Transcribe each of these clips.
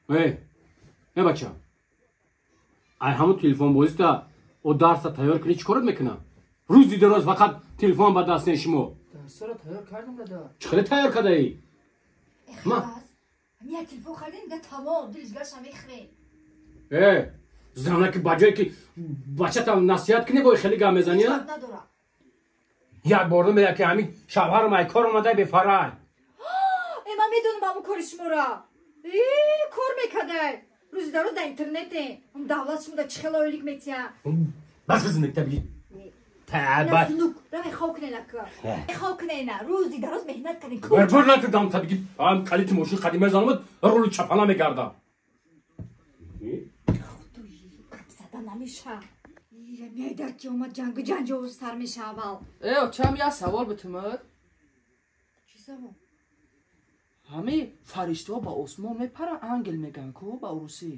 Э бача, ай ҳамун телефонбозита о дарса тайёр кунӣ, чӣ корат мекунам? Рӯзи дароз фақат телефон ба даст не шумо. Дарсаро тайёр кардам, дада. Чӣ хеле тайёр кардаӣ? Я телефон хардем, да тамом, дилиш гаша мехӯрем. Э, занаки ба ҷое ки бачата насиҳат кунӣ, бо хеле гап мезанӣ? Як бор намея ки ҳамин шавҳарам ай кор омада бефарай. Э, ман медонам ҳамун кори шуморо. Э, кор мекардай. Рӯзи дароз дар интернете. Давлат шумо да чӣ хел ойлик метиҳад. Бас бизин табиги. Сунук, равай хоб кунена ка. Хоб кунена. Рӯзи дароз меҳнат кардем. Бир накардам табиги. Ам калити мошин қадима занамад, рули чапана мегардам. Гап зада намеша. Медар ки омад ҷангу ҷанҷол сар меша аввал. Э, очам, як савол битумад. Чӣ савол? Ҳами фариштаҳо ба осмон мепаранд, ангел мегӯянд ку ба урусӣ.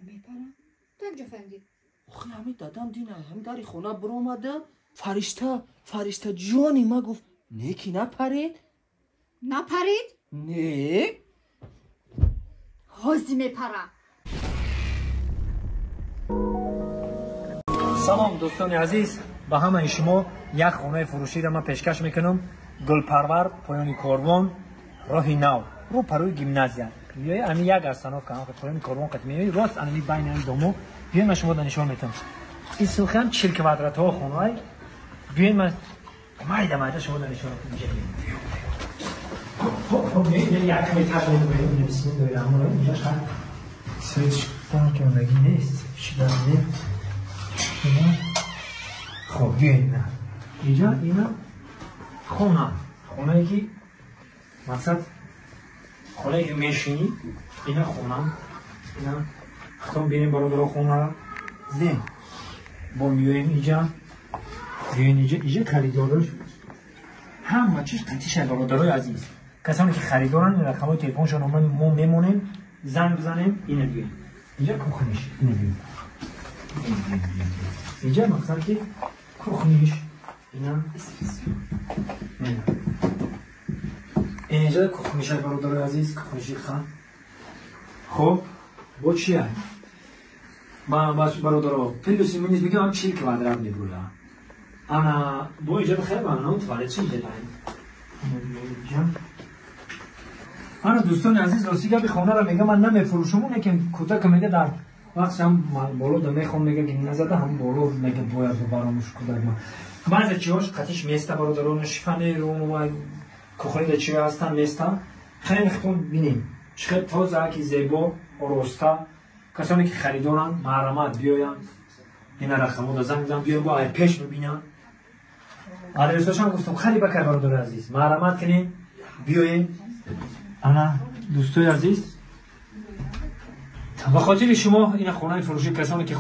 Мепаранд? Ту якҷо фаҳмидӣ? Охи, ҳами дадам дина ҳами дари хона биромада, фаришта, фаришта ҷони ма гуфт, не ки напарид. Напарид? Не. Ҳозир мепара. Салом, дӯстони азиз, ба ҳамаи шумо як хонаи фурӯширо ман пешкаш мекунам. Гулпарвар, поёни корвон, роҳи нав, рӯ парои гимназия. Биёи ами як остановка, поёни корвон қат меои, рост анами байни ами домо. Биёи ман шумо нишон метам. Ин силхам 40 квадратҳо хонаай. Биёи ман майда майда шумо нишон метам. Хоб, як этаж мебинем, бисмиллоҳир раҳмонир раҳим. Инҷа шаҳр свет ки нест, шидан не. Хоб, биёед на. Инҷа ина хона, хонае ки мақсад хонае ки мешинӣ, ина хона, ина хитон бинем бародаро хонара. Зен бо миёем инҷа, биёен инҷа, инҷа коридораш ҳама чиз қатиша бародарои азиз. Касоне ки харидоранд, рақамҳои телефоншон мо мемонем, занг бизанем, ина биёен. Инҷа кухниш, ина биёен. Инҷа мақсад ки кухниш, ина инҷа кухниша бародарои азиз, кухниши хан. Хоб, бо чия? Бародаро, плюси минус мегӯям 40 квадрат мебуря. Ана бо инҷа бихайр, ана туалет чи инҷа даем. Ана дӯстони азиз, рости гапи хонаро мегӯям, ман намефурӯшам, лекин кӯдака мега дар вақт ҳам боло да мехон, мега гимназияда ҳам боло мега бояд бубарамуш кӯдак ма. Баъзе чиҳош қатиш места бародарон, шифанеру кухнида чиҳо ҳастанд места. Хеле хитон бинем. Чӣ хел тоза ки зебо, ороста. Касоне ки харидоранд, маҳрамат биёянд. Ина рақамҳо занг бизананд, биёянд бо ай пеш бибинанд. Адресошам гуфтам, хари бакар бародари азиз, маҳрамат кунем, биёем. Ана дӯстои азиз, ба хотири шумо ина хонаи фурӯшӣ, касоне ки